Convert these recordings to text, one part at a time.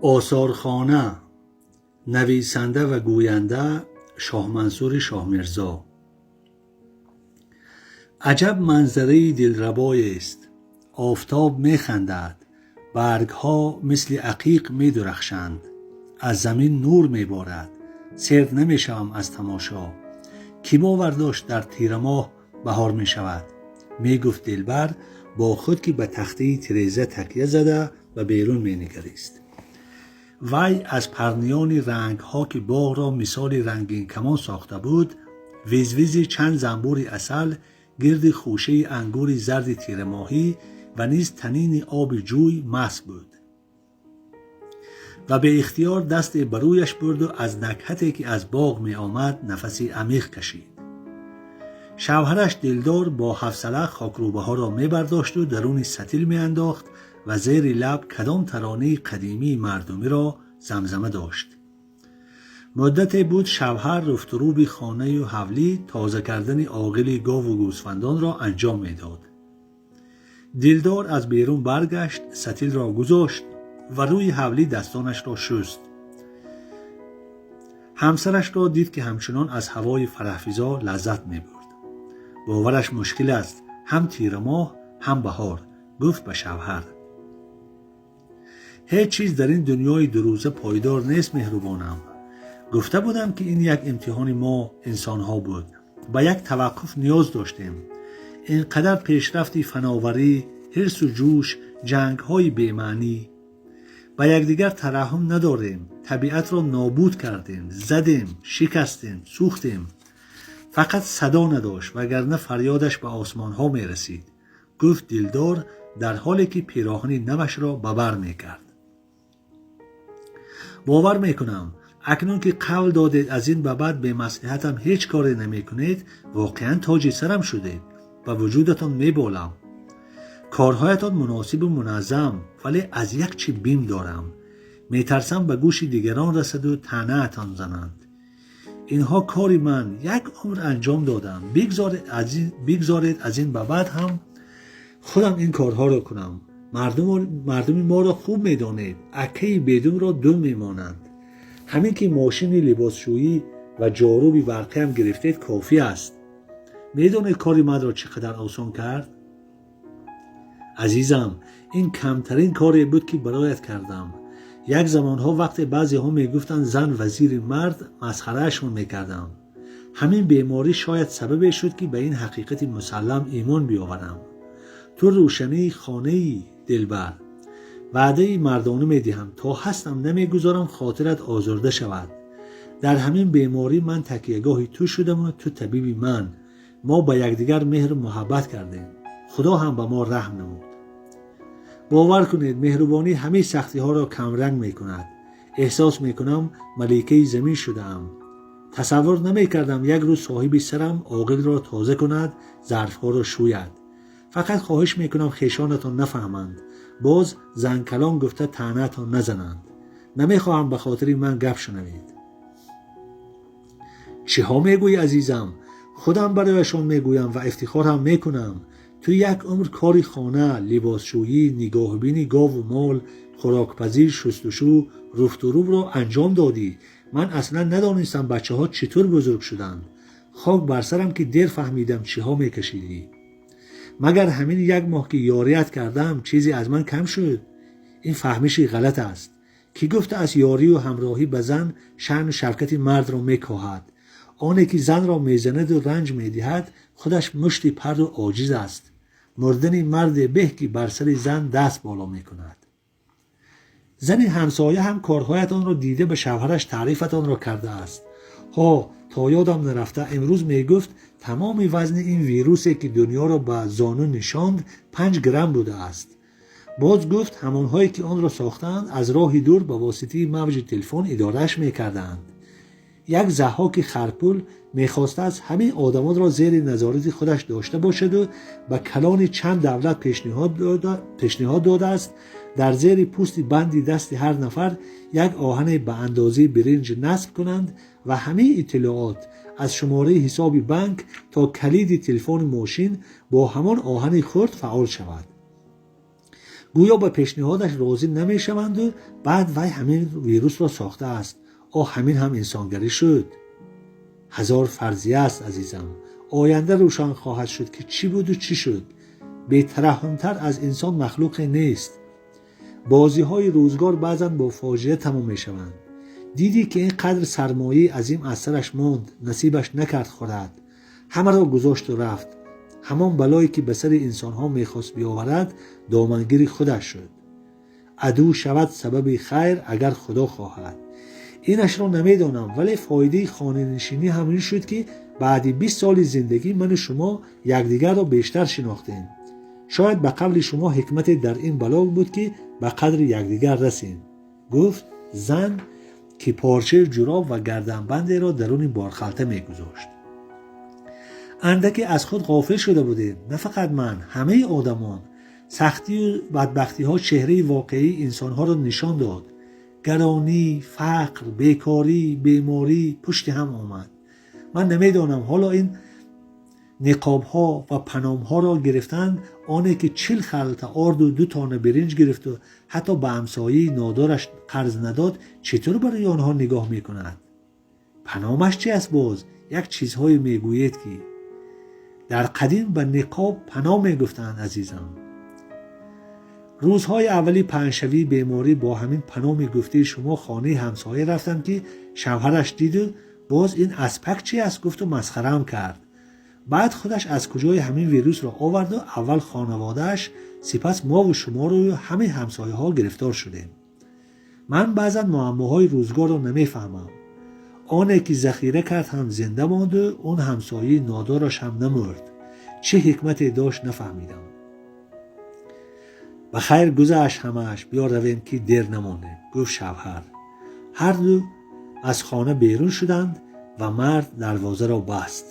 Осорхона. Нависанда ва гӯянда Шоҳмансури Шоҳмирзо. Аҷаб манзараи дилрабоест! Офтоб механдад, баргҳо мисли ақиқ медурахшанд, аз замин нур меборад. Сер намешавам аз тамошо. Кӣ бовар дошт, дар тирамоҳ баҳор мешавад? Мегуфт Дилбар бо худ, ки ба тахтаи тиреза такя зада, ба берун менигарист. Вай аз парниёни рангҳо, ки боғро мисоли рангинкамон сохта буд, визвизи чанд занбури асал гирди хӯшаи ангури зарди тирамоҳӣ ва низ танини оби ҷӯй маст буд ва беихтиёр дасте ба рӯяш бурду аз накҳате, ки аз боғ меомад, нафаси амиқ кашид. Шавҳараш Дилдор бо ҳавсала хокрӯбаҳоро мебардошту даруни сатил меандохт ва зери лаб кадом таронаи қадимии мардумиро замзама дошт. Муддате буд, шавҳар руфтуруби хонаю ҳавлӣ, тоза кардани оғили гову гӯсфандонро анҷом медод. Дилдор аз берун баргашт, сатилро гузошт ва рӯи ҳавлӣ дастонашро шуст. Ҳамсарашро дид, ки ҳамчунон аз ҳавои фараҳфизо лаззат мебурд. Бовараш мушкил аст, ҳам тирамоҳ, ҳам баҳор. Гуфт ба шавҳар: «Ҳеҷ чиз дар ин дунёи дурӯза пойдор нест, меҳрубонам. Гуфта будам, ки ин як имтиҳони мо инсонҳо буд. Ба як таваққуф ниёз доштем. Ин қадар пешрафти фановарӣ, ҳирсу ҷӯш, ҷангҳои бемаънӣ. Ба якдигар тараҳҳум надорем. Табиатро нобуд кардем, задем, шикастем, сӯхтем. Фақат садо надошт, вагарна фарёдаш ба осмонҳо мерасид», гуфт Дилдор, дар ҳоле ки пироҳани навашро ба бар мекард. «Бовар мекунам, акнун ки қавл додед, аз ин ба баъд бемаслиҳатам ҳеҷ коре намекунед, воқеан тоҷи сарам шудед. Ба вуҷудатон меболам. Корҳоятон муносибу муназзам, вале аз як чӣ бим дорам: метарсам, ба гӯши дигарон расаду таънаатон зананд. Инҳо кори ман як умр анҷом додам. Бигзоред, аз ин ба баъд ҳам худам ин корҳоро кунам. Мардуми моро хуб медонед, акаи бедумро дум мемонанд. Ҳамин ки мошини либосшӯӣ ва ҷоруби барқиам гирифтед, кофӣ аст. Медонед, кори манро чӣ қадар осон кард? Азизам, ин камтарин коре буд, ки бароят кардам. Як замонҳо, вақте баъзеҳо мегуфтанд зан вазири мард, масхараашон мекардам. Ҳамин беморӣ шояд сабабе шуд, ки ба ин ҳақиқати мусаллам имон биёварам. Ту рӯшании хонаӣ, Дилбар. Ваъдаи мардона медиҳам: то ҳастам, намегузорам хотират озурда шавад. Дар ҳамин беморӣ ман такягоҳи ту шудаму ту табиби ман. Мо ба якдигар меҳру муҳаббат кардем, Худо ҳам ба мо раҳм намуд. Бовар кунед, меҳрубонӣ ҳамаи сахтиҳоро камранг мекунад. Эҳсос мекунам, маликаи замин шудаам. Тасаввур намекардам, як рӯз соҳиби сарам оғилро тоза кунад, зарфҳоро шӯяд. Фақат хоҳиш мекунам, хешонатон нафаҳманд, боз занкалон гуфта таънаатон назананд. Намехоҳам ба хотири ман гап шунавед». «Чиҳо мегӯӣ, азизам? Худам барояшон мегӯям ва ифтихор ҳам мекунам. Ту як умр кори хона, либосшӯӣ, нигоҳубини гову мол, хӯрокпазӣ, шустушӯ, руфтурубро анҷом додӣ. Ман аслан надонистам, бачаҳо чӣ тур бузург шуданд. Хок бар сарам, ки дер фаҳмидам, чиҳо мекашидӣ. Магар ҳамин як моҳ, ки ёрият кардам, чизе аз ман кам шуд? Ин фаҳмиши ғалат аст. Кӣ гуфта аст, ёрию ҳамроҳӣ ба зан шаъну шавкати мардро мекоҳад? Оне ки занро мезанаду ранҷ медиҳад, худаш мушти парру оҷиз аст. Мурдани марде беҳ, ки бар сари зан даст боло мекунад. Зани ҳамсоя ҳам корҳоятонро дида, ба шавҳараш таърифатонро кардааст. Ҳо, то ёдам нарафта, имрӯз мегуфт, тамоми вазни ин вирусе, ки дунёро ба зону нишонд, 5 грамм будааст. Боз гуфт, ҳамонҳое ки онро сохтаанд, аз роҳи дур ба воситаи мавҷи телефон идорааш мекарданд. Як Заҳҳоки харпул мехостааст, ҳамин одамонро зери назорати худаш дошта бошаду ба калони чанд давлат пешниҳод додааст, дар зери пӯсти банди дасти ҳар нафар як оҳане ба андозаи биринҷ насб кунанд ва ҳамаи иттилоот, аз шумораи ҳисоби банк то калиди телефони мошин, бо ҳамон оҳани хурд фаъол шавад. Гӯё ба пешниҳодаш розӣ намешаванду баъд вай ҳамин вирусро сохтааст. Оҳ, ҳамин ҳам инсонгарӣ шуд. Ҳазор фарзия аст, азизам. Оянда рӯшан хоҳад шуд, ки чӣ буду чӣ шуд. Бетараҳҳумтар аз инсон махлуқе нест. Бозиҳои рӯзгор баъзан бо фоҷиа тамом мешаванд. Дидӣ, ки ин қадр сармояи азим аз сараш монд, насибаш накард хӯрад. Ҳамаро гузошту рафт. Ҳамон балое, ки ба сари инсонҳо мехост биёварад, домангири худаш шуд. Аду шавад сабаби хайр, агар Худо хоҳад. Инашро намедонам, вале фоидаи хонанишинӣ ҳам ин шуд, ки баъди 20 соли зиндагӣ ману шумо якдигарро бештар шинохтем. Шояд, ба қавли шумо, ҳикмате дар ин бало буд, ки ба қадри якдигар расем, гуфт зан, ки порчаи ҷуроб ва гарданбандеро даруни борхалта мегузошт. Андаке аз худ ғофил шуда будем. На фақат ман, ҳамаи одамон. Сахтию бадбахтиҳо чеҳраи воқеии инсонҳоро нишон дод. Гаронӣ, фақр, бекорӣ, беморӣ пушти ҳам омад. Ман намедонам, ҳоло ин ниқобҳо ва паномҳоро гирифтанд, оне ки 40 халта орду ду тона биринҷ гирифту ҳатто ба ҳамсояи нодораш қарз надод, чӣ тур барои онҳо нигоҳ мекунад? Паномаш чи аст? Боз як чизҳое мегӯед, ки дар қадим ба ниқоб паном мегуфтанд, азизам. Рӯзҳои аввали паҳншавии беморӣ бо ҳамин паноми гуфтаи шумо хонаи ҳамсоя рафтам, ки шавҳараш диду боз ин аспак чи аст гуфту масхараам кард. Баъд худаш аз куҷои ҳамин вирусро оварду аввал хонаводааш, сипас мову шумору ҳамаи ҳамсояҳо гирифтор шудем. Ман баъзан муаммоҳои рӯзгорро намефаҳмам. Оне ки захира кард ҳам зинда монду, он ҳамсояи нодораш ҳам намурд. Чӣ ҳикмате дошт, нафаҳмидам. Ба хайр гузашт ҳамааш, биё равем, ки дер намонем, гуфт шавҳар. Ҳарду аз хона берун шуданд ва мард дарвозаро баст.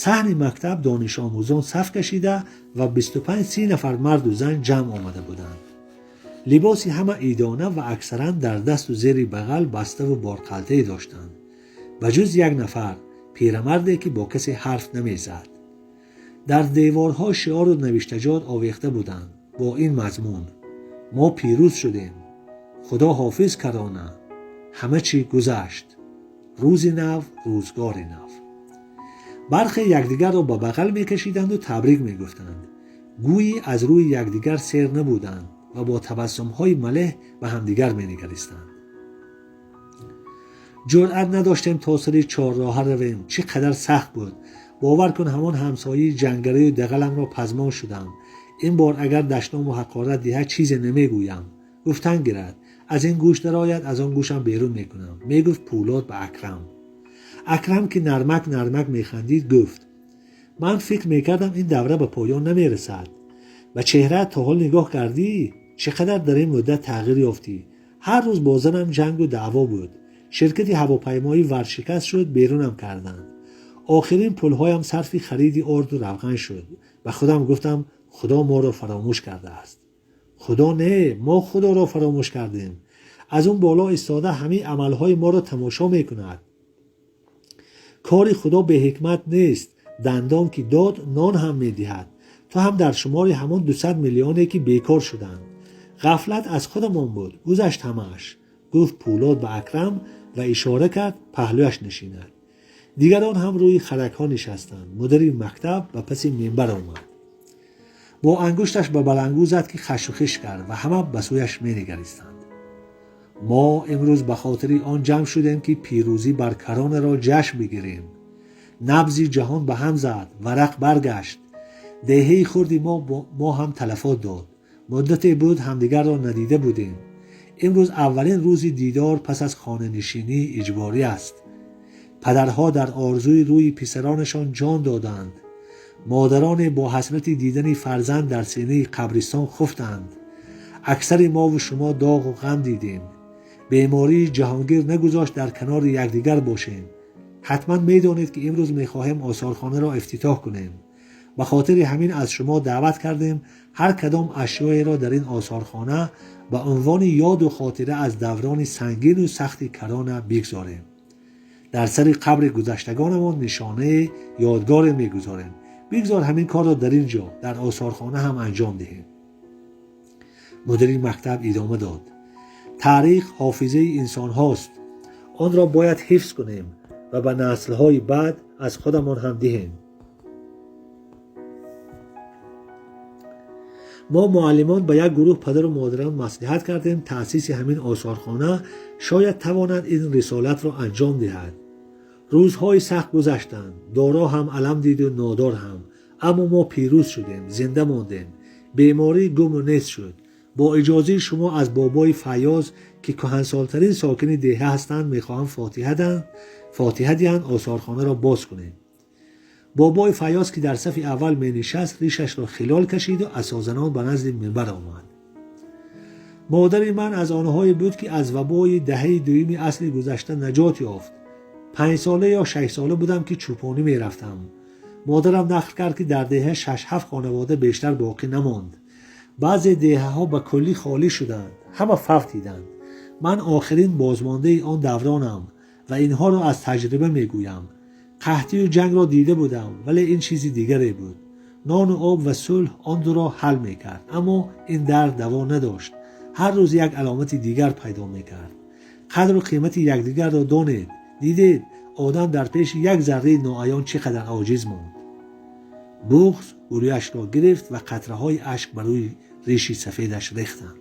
Саҳни мактаб донишомӯзон саф кашида ва 25-30 нафар марду зан ҷамъ омада буданд. Либоси ҳама идона ва аксаран дар дасту зери бағал баставу борқалтае доштанд, ба ҷуз як нафар, пирамарде, ки бо касе ҳарф намезад. Дар деворҳо шиору навиштаҷот овехта буданд бо ин мазмун: «Мо пирӯз шудем», «Худо ҳофиз, Карона», «Ҳама чӣ гузашт», «Рӯзи нав, рӯзгори нав». Бархе якдигарро ба бағал мекашиданду табрик мегуфтанд, гӯйӣ аз рӯи якдигар сер набуданд ва бо табассумҳои малеҳ ба ҳамдигар менигаристанд. Ҷуръат надоштем то сари чорроҳа равем. Чӣ қадар сахт буд! Бовар кун, ҳамон ҳамсояи ҷангараю дағаламро пазмон шудам. Ин бор агар дашному ҳақорат диҳад, чизе намегӯям. Гуфтан гирад, аз ин гӯш дарояд, аз он гӯшам берун мекунам, мегуфт Пӯлод ба Акрам. Акрам, ки нармак нармак механдид, гуфт: «Ман фикр мекардам, ин давра ба поён намерасад. Ба чеҳраат то ҳол нигоҳ кардӣ? Чӣ қадар дар ин муддат тағйир ёфтӣ? Ҳар рӯз бо занам ҷангу даъво буд. Ширкати ҳавопаймоӣ варшикаст шуд, берунам карданд. Охирин пулҳоям сарфи хариди орду равған шуд. Ба худам гуфтам, Худо моро фаромӯш кардааст. Худо не, мо Худоро фаромӯш кардем. Аз он боло истода ҳамин амалҳои моро тамошо мекунад. Кори Худо беҳикмат нест. Дандон ки дод, нон ҳам медиҳад. Ту ҳам дар шумори ҳамон 200 миллионе, ки бекор шуданд. Ғафлат аз худамон буд. Гузашт ҳамааш», гуфт Пӯлод ба Акрам ва ишора кард паҳлӯяш нишинад. Дигарон ҳам рӯи харакҳо нишастанд. Мудири мактаб ба паси минбар омад, бо ангушташ ба баландгӯ зад, ки хашу хиш кард ва ҳама ба сӯяш менигаристанд. «Мо имрӯз ба хотири он ҷамъ шудем, ки пирӯзӣ бар Каронаро ҷашн бигирем. Набзи ҷаҳон ба ҳам зад, варақ баргашт. Деҳаи хурди мо ҳам талафот дод. Муддате буд, ҳамдигарро надида будем. Имрӯз аввалин рӯзи дидор пас аз хонанишинии иҷборӣ аст. Падарҳо дар орзуи рӯи писаронашон ҷон доданд. Модароне бо ҳасрати дидани фарзанд дар синаи қабристон хуфтанд. Аксари мову шумо доғу ғам дидем. Бемории ҷаҳонгир нагузошт дар канори якдигар бошем. Ҳатман медонед, ки имрӯз мехоҳем осорхонаро ифтитоҳ кунем. Ба хотири ҳамин аз шумо даъват кардем, ҳар кадом ашёеро дар ин осорхона ба унвони ёду хотира аз даврони сангину сахти Карона бигзорем. Дар сари қабри гузаштагонамон нишонаи ёдгоре мегузорем. Бигзор ҳамин корро дар ин ҷо, дар осорхона ҳам анҷом диҳем». Мудири мактаб идома дод: таърих ҳофизаи инсонҳост, онро бояд ҳифз кунем ва ба наслҳои баъд аз худамон ҳам диҳем. Мо муаллимон ба як гурӯҳ падару модарон маслиҳат кардем таъсиси ҳамин осорхона шояд тавонад ин рисолатро анҷом диҳад. Рӯзҳои сахт гузаштанд, доро ҳам алам диду нодор ҳам, аммо мо пирӯз шудем, зинда мондем. Беморӣ гуму нест шуд. Бо иҷозаи шумо аз бобои Файёз, ки кӯҳансолтарин сокини деҳа ҳастанд, мехоҳам фотиҳа диҳанд, осорхонаро боз кунем. Бобои Файёз, ки дар сафи аввал менишаст, ришашро хилол кашиду асозанон ба назди минбар омад. Модари ман аз онҳое буд, ки аз вабои даҳаи дуюми асри гузашта наҷот ёфт. 5 сола ё 6 сола будам, ки чӯпонӣ мерафтам. Модарам нақл кард, ки дар деҳа 6-7 хонавода бештар боқӣ намонд. Баъзе деҳаҳо ба куллӣ холӣ шуданд, ҳама фавтиданд. Ман охирин бозмондаи он давронам ва инҳоро аз таҷриба мегӯям. Қаҳтию ҷангро дида будам, вале ин чизи дигаре буд. Нону об ва сулҳ он дуро ҳал мекард, аммо ин дард даво надошт. Ҳар рӯз як аломати дигар пайдо мекард. Қадру қимати якдигарро донед. Дидед, одам дар пеши як зарраи ноаён чӣ қадар оҷиз монд. Буғз гӯрӯяшро гирифт ва қатраҳои ашк ба рӯи риши сафедаш рехтанд.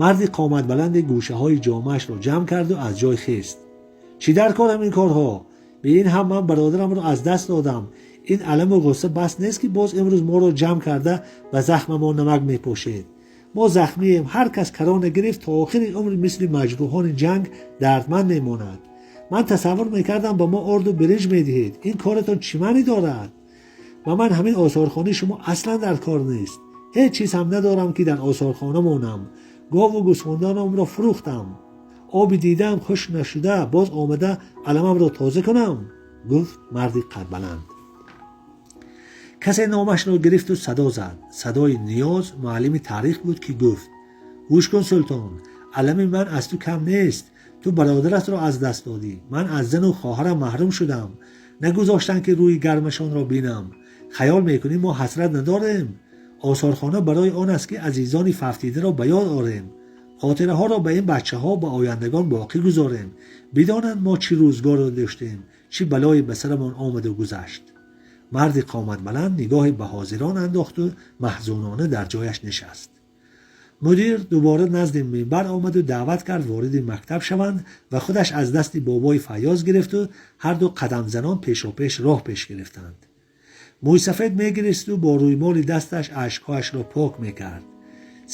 Марди қоматбаланде гӯшаҳои ҷомаашро ҷамъ карду аз ҷой хест. Чӣ дар корам ин корҳо? Бе ин ҳам ман бародарамро аз даст додам. Ин аламу ғусса бас нест, ки боз имрӯз моро ҷамъ карда ба захмамон намак мепошед. Мо захмием, ҳар кас карона гирифт то охири умр мисли маҷрӯҳони ҷанг дардманд мемонад. Ман тасаввур мекардам, ба мо орду биринҷ медиҳед. Ин коратон чӣ маънӣ дорад? Ба ман ҳамин осорхонаи шумо аслан дар кор нест. Ҳеҷ чиз ҳам надорам, ки дар осорхона монам. Гову гӯсфандонамро фурӯхтам. Оби дидаам хушк нашуда боз омада аламамро тоза кунам, гуфт марди қадбаланд. Касе номашро гирифту садо зад. Садои Ниёз, муаллими таърих буд, ки гуфт: гӯш кун, Султон, алами ман аз ту кам нест. Ту бародаратро аз даст додӣ, ман аз зану хоҳарам маҳрум шудам. Нагузоштанд, ки рӯи гармашонро бинам. Хаёл мекунӣ мо ҳасрат надорем? Осорхона барои он аст, ки азизони фавтидаро ба ёд орем, хотираҳоро ба ин бачаҳо, ба ояндагон боқӣ гузорем, бидонанд мо чӣ рӯзгорро доштем, чӣ балое ба сарамон омаду гузашт. Марди қоматбаланд нигоҳе ба ҳозирон андохту маҳзунона дар ҷояш нишаст. Мудир дубора назди минбар омаду даъват кард вориди мактаб шаванд ва худаш аз дасти бобои Файёз гирифту ҳарду қадамзанон пешопеш роҳ пеш гирифтанд. Мӯйсафед мегиристу бо рӯймоли дасташ ашкҳояшро пок мекард.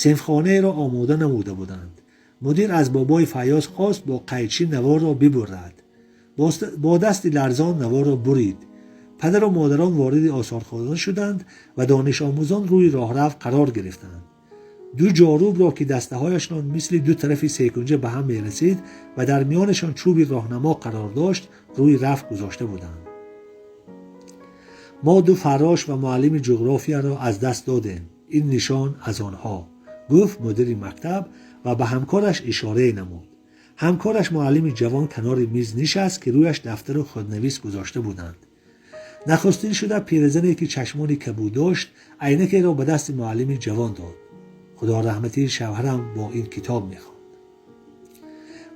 Синфхонаеро омода намуда буданд. Мудир аз бобои Файёз хост бо қайчӣ наворро бибурад. Бо дасти ларзон наворро бурид. Падару модарон вориди осорхона шуданд ва донишомӯзон рӯи роҳрав қарор гирифтанд. Ду ҷорубро, ки дастаҳояшон мисли ду тарафи секунҷа ба ҳам мерасид ва дар миёнашон чӯби роҳнамо қарор дошт, рӯи раф гузошта буданд. Мо ду фаррош ва муаллими ҷуғрофияро аз даст додем. Ин нишон аз онҳо, гуфт мудири мактаб ва ба ҳамкораш ишорае намуд. Ҳамкораш, муаллими ҷавон, канори миз нишаст, ки рӯяш дафтару худнавис гузошта буданд. Нахустин шуда пиразане, ки чашмони кабуд дошт, айнакеро ба дасти муаллими ҷавон дод. Худо раҳматии шавҳарам бо ин китоб мехонд.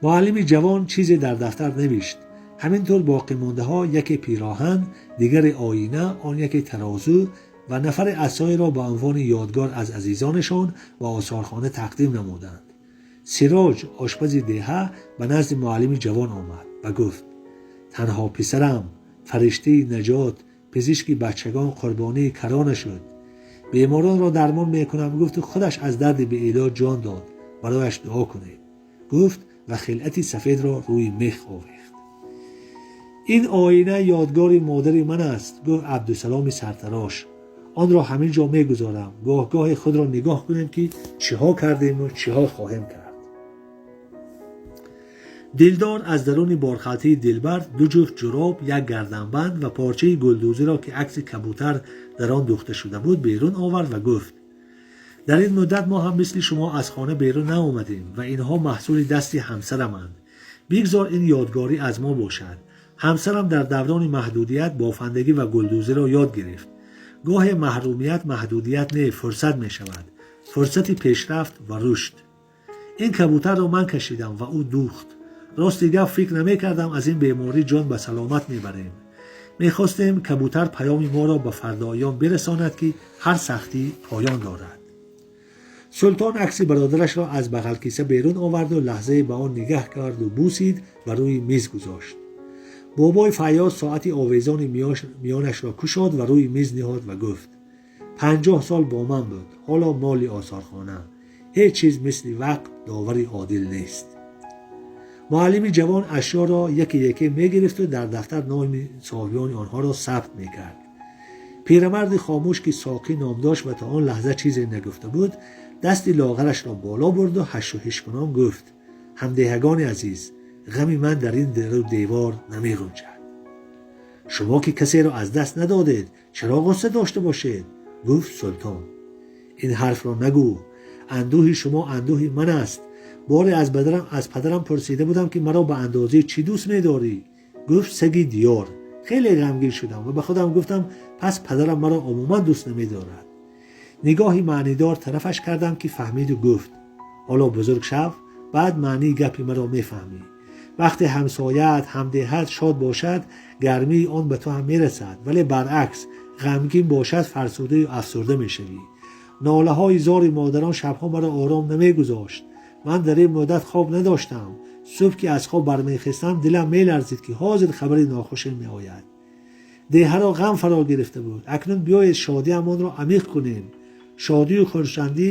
Муаллими ҷавон чизе дар дафтар навишт. Ҳамин тур боқимондаҳо яке пироҳан, дигаре оина, он яке тарозу ва нафаре асоеро ба унвони ёдгор аз азизонашон ба осорхона тақдим намуданд. Сироҷ, ошпази деҳа, ба назди муаллими ҷавон омад ва гуфт: танҳо писарам, фариштаи наҷот, пизишки бачагон қурбонии карона шуд. Беморонро дармон мекунам гуфту худаш аз дарди беилоҷ ҷон дод. Барояш дуо кунед, гуфт ва хилъати сафедро рӯи мех овехт. Ин оина ёдгори модари ман аст, гуфт Абдусаломи сартарош. Онро ҳамин ҷо мегузорам. Гоҳ-гоҳе худро нигоҳ кунем, ки чиҳо кардему чиҳо хоҳем кард. Дилдор аз даруни борхалтаи Дилбар ду ҷуфт ҷуроб, як гарданбанд ва порчаи гулдӯзиро, ки акси кабутар дар он духта шуда буд, берун овард ва гуфт: дар ин муддат мо ҳам мисли шумо аз хона берун наомадем ва инҳо маҳсули дасти ҳамсараманд. Бигзор ин ёдгорӣ аз мо бошад. Ҳамсарам дар даврони маҳдудият бофандагӣ ва гулдӯзиро ёд гирифт. Гоҳе маҳрумият маҳдудият не, фурсат мешавад. Фурсати пешрафт ва рушд. Ин кабутарро ман кашидам ва ӯ дӯхт. Рости гап, фикр намекардам, аз ин беморӣ ҷон ба саломат мебарем. Мехостем кабутар паёми моро ба фардоён бирасонад, ки ҳар сахтӣ поён дорад. Султон акси бародарашро аз бағалкиса берун оварду лаҳзае ба он нигаҳ карду бусид ва рӯи миз гузошт. Бобои Файёз соати овезони миёнашро кушод ва рӯи миз ниҳод ва гуфт: 50 сол бо ман буд, ҳоло моли осорхона. Ҳеҷ чиз мисли вақт довари одил нест. Муаллими ҷавон ашёро яке яке мегирифту дар дафтар номи соҳибони онҳоро сабт мекард. Пирамарди хомӯш, ки Соқӣ ном дошт ва то он лаҳза чизе нагуфта буд, дасти лоғарашро боло бурду ҳашу ҳишкунон гуфт: «Ҳамдеҳагони азиз, ғами ман дар ин дару девор намеғунҷад.» «Шумо ки касеро аз даст надодед, чаро ғусса дошта бошед?» — гуфт Султон. «Ин ҳарфро нагӯ. Андӯҳи шумо андӯҳи ман аст. Боре аз падарам пурсида будам, ки маро ба андозаи чӣ дӯст медорӣ? Гуфт: саги диёр. Хеле ғамгин шудам ва ба худам гуфтам, пас падарам маро умуман дӯст намедорад. Нигоҳи маънидор тарафаш кардам, ки фаҳмиду гуфт: ҳоло бузург шав, баъд маънии гапи маро мефаҳмӣ. Вақте ҳамсояат, ҳамдеҳат шод бошад, гармии он ба ту ҳам мерасад, вале баръакс, ғамгин бошад, фарсудаю афсурда мешавӣ. Нолаҳои зори модарон шабҳо маро ором намегузошт. Ман дар ин муддат хоб надоштам. Субҳ ки аз хоб бармехестам, дилам меларзид, ки ҳозир хабари нохуше меояд. Деҳаро ғам фаро гирифта буд. Акнун биёед, шодиамонро амиқ кунем. Шодию хурсандӣ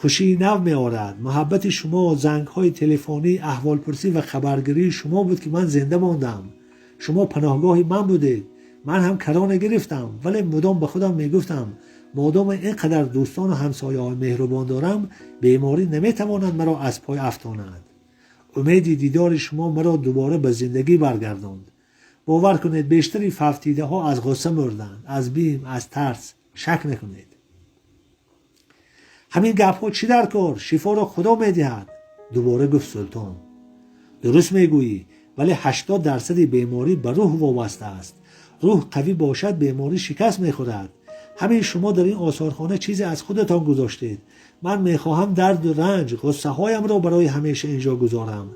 хушии нав меорад. Муҳаббати шумо, зангҳои телефонӣ, аҳволпурсӣ ва хабаргирии шумо буд, ки ман зинда мондам. Шумо паноҳгоҳи ман будед. Ман ҳам карона гирифтам, вале мудом ба худам мегуфтам: модома ин қадар дӯстону ҳамсояҳои меҳрубон дорам, беморӣ наметавонад маро аз пой афтонад. Умеди дидори шумо маро дубора ба зиндагӣ баргардонд. Бовар кунед, бештари фавтидаҳо аз ғусса мурданд, аз бим, аз тарс. Шак накунед.» «Ҳамин гапҳо чӣ дар кор? Шифоро Худо медиҳад», — дубора гуфт Султон. «Дуруст мегӯӣ, вале 80 дарсади беморӣ ба рӯҳ вобаста аст. Рӯҳ қавӣ бошад, беморӣ шикаст мехӯрад. Ҳамин шумо дар ин осорхона чизе аз худатон гузоштед. Ман мехоҳам дарду ранҷ, ғуссаҳоямро барои ҳамеша ин ҷо гузорам.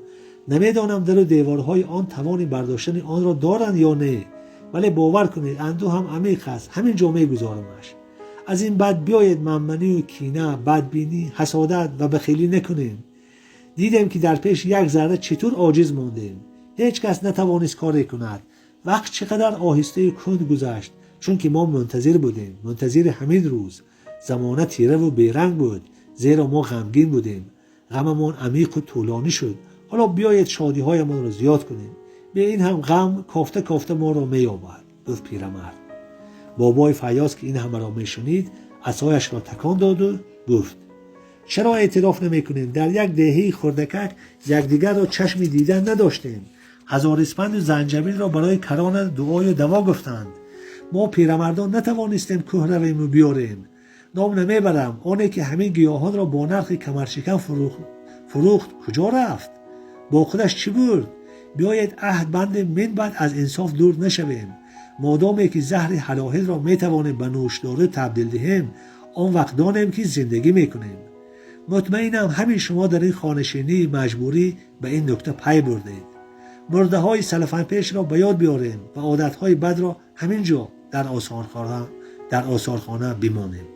Намедонам, дару деворҳои он тавони бардоштани онро доранд ё не, вале бовар кунед, андӯҳам амиқ аст. Ҳамин ҷо мегузорамаш. Аз ин баъд биёед, манманию кина, бадбинӣ, ҳасодат ва бахилӣ накунем. Дидем, ки дар пеши як зарра чӣ тур оҷиз мондем. Ҳеҷ кас натавонист коре кунад. Вақт чӣ қадар оҳистаю кунд гузашт, чунки мо мунтазир будем, мунтазири ҳамин рӯз. Замона тираву беранг буд, зеро мо ғамгин будем. Ғамамон амиқу тӯлонӣ шуд. Ҳоло биёед, шодиҳоямонро зиёд кунем. Бе ин ҳам ғам кофта кофта моро меёбад», — гуфт пирамард. Бобои Файёз, ки ин ҳамаро мешунид, асояшро такон доду гуфт: «Чаро эътироф намекунем? Дар як деҳаи хурдакак якдигарро чашми дидан надоштем. Ҳазориспанду занҷабилро барои карона дуою даво гуфтанд. Мо пирамардон натавонистем кӯҳ равему биёрем. Ном намебарам, оне ки ҳамин гиёҳонро бо нархи камаршикан фурӯхт, куҷо рафт? Бо худаш чӣ бурд? Биёед, аҳд бандем, мин баъд аз инсоф дур нашавем. Модоме ки заҳри ҳалоҳилро метавонем ба нӯшдору табдил диҳем, он вақт донем, ки зиндагӣ мекунем. Мутмаинам, ҳамин шумо дар ин хонашинии маҷбурӣ ба ин нукта пай бурдед. Мурдаҳои салафанпешро ба ёд биёрем ва одатҳои бадро ҳамин ҷо дар осорхона бимонем.»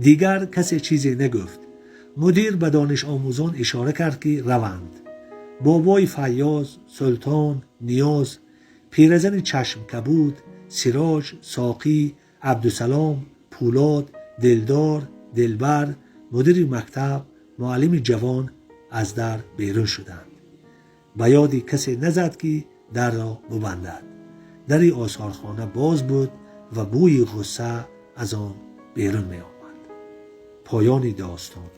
Дигар касе чизе нагуфт. Мудир ба донишомӯзон ишора кард, ки раванд. Бобои Файёз, Султон, Ниёз, пиразани чашмкабуд, Сироҷ, Соқӣ, Абдусалом, Пӯлод, Дилдор, Дилбар, мудири мактаб, муаллими ҷавон аз дар берун шуданд. Ба ёди касе назад, ки дарро бубандад. Дари осорхона боз буд ва бӯи ғусса аз он берун меомад. Поёни достон.